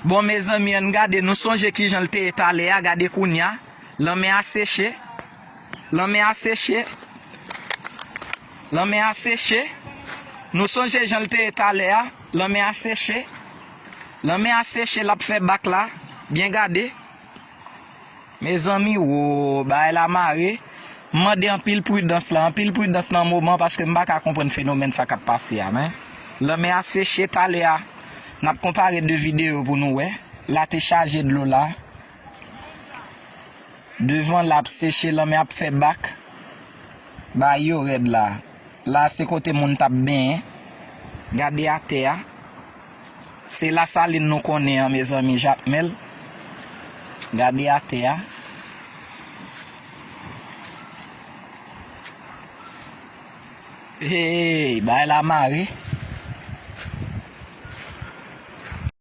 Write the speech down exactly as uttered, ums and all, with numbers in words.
Bon, mezanmi, ann gade, nou sonje kijan l te ye talè a, gade kounye a. Lanmè a seche. Lanmè a seche. Lanmè a seche. Nou sonje jan l te ye talè a. Lanmè a seche. Lanmè a seche, l ap fè bak la. Byen gade. Mezanmi, wo, bagay la mare. M mande anpil pridans la, anpil pridans nan moman, paske m pa ka konprann fenomèn sa k ap pase a, men. Lanmè a seche talè a. N ap konpare de videyo pou nou wè. La te chaje dlo la. Devan la ap seche, lanmè ap fè bak. Bagay yo rèd la. La se kote moun t ap benyen. Gade atè a. Se Lasalin nou konnen an, mezanmi, Jakmèl. Gade atè a. Hey, bagay la mare.